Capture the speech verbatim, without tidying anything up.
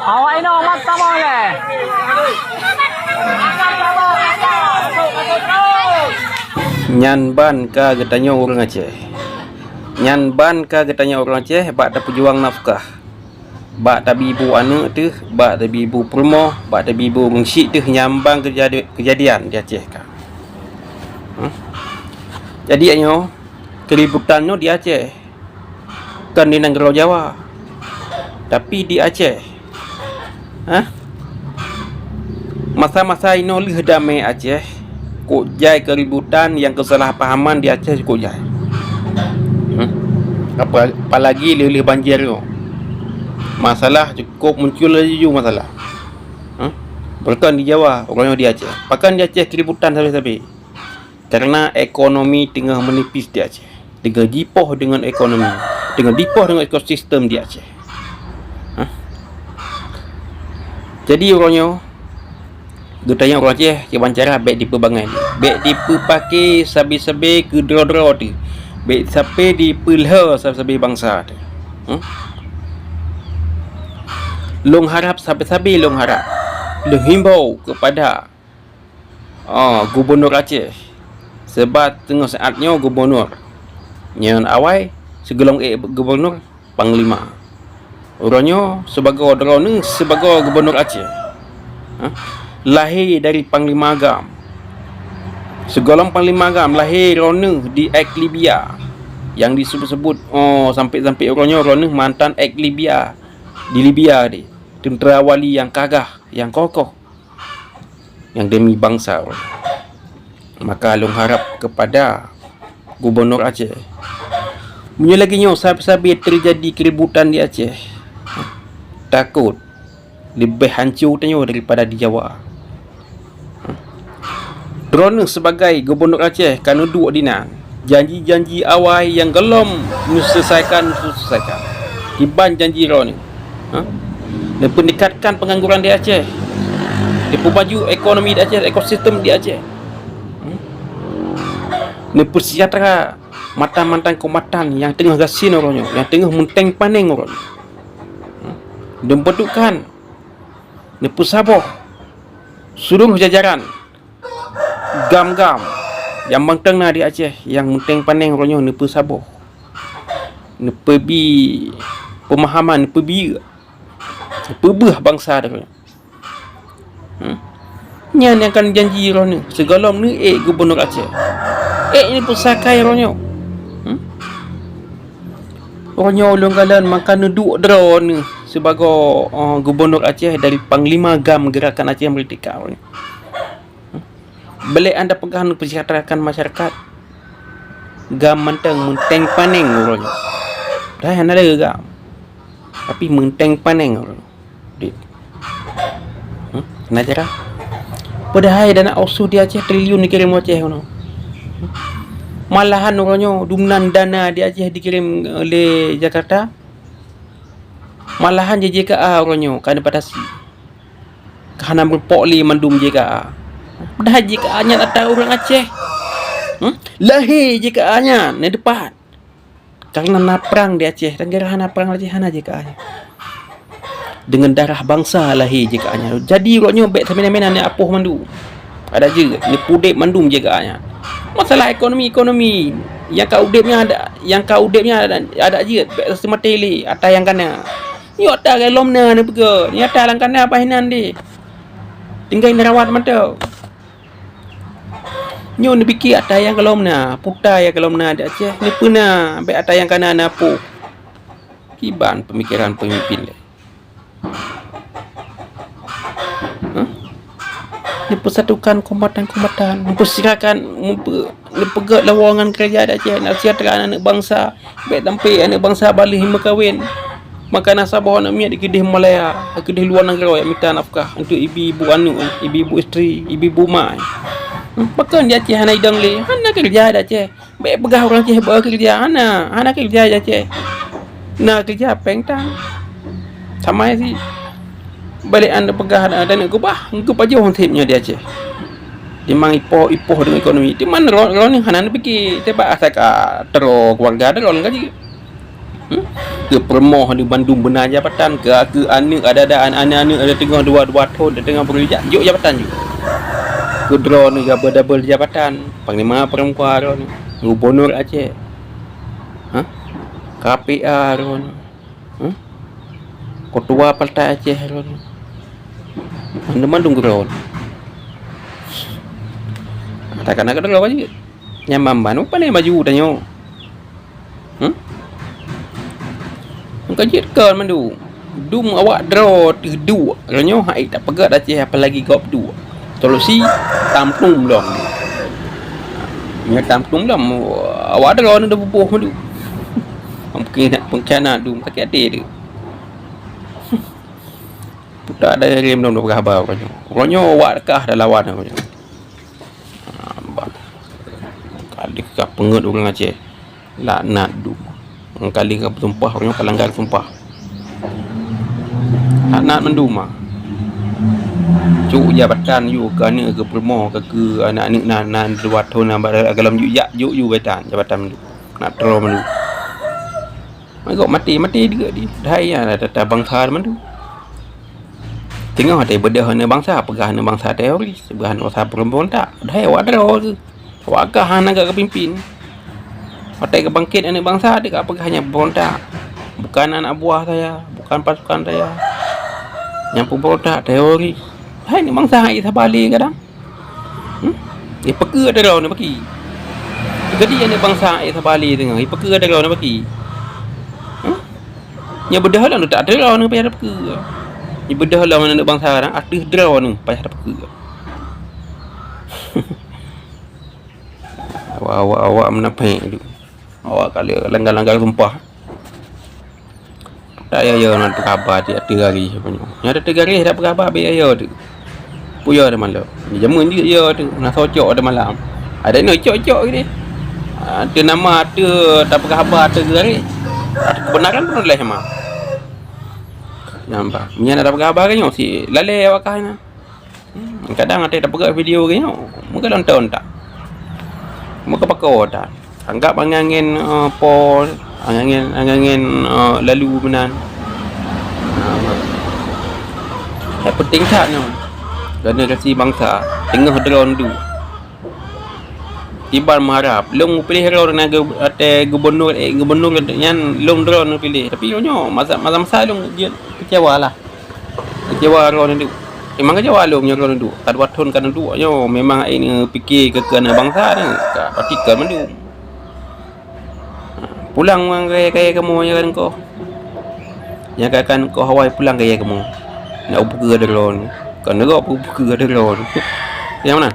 Awak inoe mat saboh lé. Nyan ban ka geutanyoe ureuëng Aceh. Nyan ban ka geutanyoe ureuëng Aceh bak tapeujuang nafkah. Bak tabi bu aneuëk teuh, bak tabi bu peurumoh, bak tabi bu ureuëng syiek teuh nyambang keujadi-, keujadian di Aceh ka. Hmm? Jadi nyoe, keributan nyoe di Aceh. Kon di nanggroe Jawa, tapi di Aceh. Hah? Masa-masa inoe lheueh damé Aceh, kok jai keributan nyang keusalahpahaman di Aceh kok jai. Hah? Apa, apalagi lheueh-lheueh banjir nyoe. Masalah cukup muncul laju masalah. Hah? Bukan di Jawa, uroe nyoe di Aceh. Pakon di Aceh keributan sabe-sabe? Karena ekonomi teungoh meunipis di Aceh. Teungoh jipoh deungon ekonomi, teungoh jipoh deungon ekosistem di Aceh. Hah? Jadi uroe nyoe, geutanyoe ureuëng Aceh kiban cara bék dipeubangai, bék dipeupake sabe-sabe keu droe-droe teuh, bék sabe dipeulhö sabe-sabe bansa teuh. Hah? Lôn harap sabe-sabe lôn harap, lôn himbau keupada Oh, gubunur Aceh. Sebab teungoh saát nyoe gubunur. Nyan awai sigohlom ék gubunur, panglima. Uroe nyoe sibagoe droeneuh sibagoe gubunur Aceh. Hah? Lahé dari panglima GAM. Sigohlom panglima GAM lahé droeneuh di Aek Libya. Nyang disebut-sebut, oh, sampai-sampai uroe nyoe droeneuh mantan Aek Libya. Di Libya di tentera wali nyang gagah, nyang kokoh. Nyang demi bansa. Maka lôn harap keupada Gubunur Aceh, meunyoe lagée nyoe sabe-sabe teujadi keuributan di Aceh, takot leubeh hanco tanyoe daripada di Jawa. Droeneuh sibagai Gubunur Aceh ka neuduek dinan. Janji-janji awai nyang gohlom neuseulesaikan, neuseulesaikan. Kiban janji droeneuh, ha? Neupeuningkatkan peungangguran di Aceh. Neupeubaju ekonomi di Aceh, ekosistem di Aceh. Hmm? Neupeusejahtera mata-mata kombatan nyang teungoh gasien uroe nyoe, nyang teungoh meunteng paneng uroe nyoe. Hmm? Neupeudukan, neupeusaboh seluruh jajaran GAM-GAM nyang mantong na di Aceh nyang meunteng paneng uroe nyoe neupeusaboh, neupeubi peumahaman, neupeubiyeuk, neupeubeuh bansa droe nyoe. Hmm. Nyan nyang ka neujanji droeneuh sigohlom neuék gubunur Aceh. Ék neupeusakai uroe nyoe. Hmm. Uroe nyoe ulôn kalon maka neuduek droeneuh sibagoe, eh, gubunur Aceh dari Panglima GAM Gerakan Aceh Merdeka uroe nyoe. Bék lé anda peugah neupeusejahterakan masyarakat. GAM mantong meunteng paneng uroe nyoe. Padahai hana le GAM. Tapi meunteng paneng uroe nyoe. Di, hmm? Hana cara. Padahai dana otsus di Aceh triliun dikirém u Aceh uroe nyoe. Malahan uroe nyoe dumnan dana di Aceh dikirém, eh, lé Jakarta. Malahan J J K A uroe nyoe ka neubatasi. Ka hana meureumpok lé mandum J K A. Padahai J K A nyan ata ureuëng Aceh. Hmm? Lahé J K A nyan, na dipat. Karena na prang di Aceh, dan gara hana prang Aceh hana J K A nyan. Dengan darah bangsa lahé J K A nyan. Jadi uroe nyoe bék samina-mina na apoh mandum. Adak jeuet, neupeudeb mandum J K A nyan. Masalah ekonomi-ekonomi, nyang ka udeb nyan adak, nyang ka udeb nyan adak, adak jeuet, bék seumaté lé, ata nyang kana. Nyoe ata lom na neupeugah, nyoe ata lam kana bah inan deh. Tinggai neurawat mantong. Nyoe neupike ata nyang gohlom na, puta nyang gohlom na di Aceh, neupeuna bék ata nyang kana na puh. Kiban peumikiran peumimpin lé. Hah? Neupeusatukan kombatan-kombatan, neupeusirakan, neupe-, neupeugét lawongan keureuja di Aceh, na seujahteura aneuëk bansa, bék sampai aneuëk bansa baleh meukawen. Maka na saboh aneuëk miet dikeudeh Malaya, dikeudeh luwa nanggroe jak mita nafkah untuk ibi-ibu aneuëk, ibi-ibu isteri, ibi-ibu mak. Pakon di Aceh hana idong lé? Hana keureuja di Aceh. Bék peugah ureuëng Aceh beu keureuja, hana, hana keureuja di Aceh. Na keureuja péng tan. Sama si balik anda peugah dan, dan gubah, geupajoh seb nyoe di Aceh. Dimang ipoh-ipoh deungon ekonomi. Di mana ro-, droeneuh hana neupike, teuba asai ka tero keluarga droeneuh gaji. Keu peurumoh di bandum beuna jabatan, keu, keu aneuk ada-ada, aneuk-aneuk ada teungoh dua, dua thon, teungoh beureulijak, jok jabatan jok. Keu droeneuh double-double jabatan, panglima perempuan droeneuh, gubunur Aceh. Ha? K P A droeneuh. Ha? Ketua Partai Aceh droeneuh. Mandum-mandum keu droeneuh. Takana keudroe jeuet. Nyan ban-ban, pane maju tanyoe. Hmm? Ka jeuet kon mandum. Dum awak droe teuh duek. Nyoe hai tapeugah Aceh apalagi gob duek. Solusi, tam peunuem lom. Nyoe tam peunuem lom, awak droe ni dah buboh mandum. Mungkin nak pengkhianat dum, sakét até tu. Putak dari lem dum dah peugah haba uroe nyoe. Uroe nyoe awak kah dah lawan uroe nyoe. Ha, bah. Kali ka peungeut ureueng Aceh. Laknat dum. Kali ka beusumpah, uroe nyoe ka langgar sumpah. Laknat mandum ah. Cok jabatan yue keu aneuk keu peurumoh keu, keu aneuk-aneuk nan, nan dua thon nan bak galom jok jak jok yue jabatan, jabatan mandum. Nak troe mandum. Magok maté, maté juga di. Dahai ya tata bangsa mandum. Tengah watèe beudôh aneuk bangsa, peugah aneuk bangsa teroris, peugah aneuk bangsa pemberontak. Dahai awak droe tu. Awak kah hana gak kepimpin. Watèe kebangkit aneuk bangsa, dia gak peugah nyan pemberontak. Bukan anak buah saya, bukan pasukan saya. Nyang pemberontak, teroris. Hai aneuk bangsa hai sabalé kadang. Hmm? Ipeukeu ata droeneuh baki. Jadi aneuk bangsa hai sabalé teungoh, ipeukeu ata droeneuh baki. Hmm? Nyoe beudôh lom tak ata droeneuh payah tapeukeu. Nyoe beudôh lom aneuk bangsa kadang ateueh droeneuh payah tapeukeu. Awak-awak, awak munafék tu. Awak ka lheueh langgar-langgar sumpah. Tak ya, ya, na peugah haba tiep-tiep hari. Nyan tiep-tiep hari dak peugah haba bèk ya, ya tu. Peue ya dak malam. Jameun jeuet ya tu, na socok dak malam. Ada ni cok-cok gini. Ah, tu nama tu tak peugah haba tu hari. Kebenaran pun leh mah. Nampak. Nyan dak peugah haba kan nyoe si lalé awak kah na. Hmm, kadang ada tapeugah video ke nyoe, muka nonton tak? Muka pako tak? Anggap angén-angén, eh, po, angén-angén, angén-angén, eh, lalu meunan. Nah, yang penting that nyoe. Generasi bangsa, teungoh droe duek. Kiban meuharap, lôn piléh droe na geu-, ateueh gubunur, eh, gubunur nyan lôn droe piléh. Tapi nyoe masa, masa-masa lôn jeuet kecewa lah. Kecewa droe duek. Memang kecewa lôn nyoe droe duek. Ka dua thon ka duek nyoe memang ai ni pike keu, keu aneuk bangsa ni. Ka pati ka mandum. Ha, pulang ngon kaya-kaya kamoe nyan kan koh. Nyang ka kan koh awai pulang kaya kamoe. Nak peukeu droe ni. Kan nyoe peukeu droe ni. Nyang mana?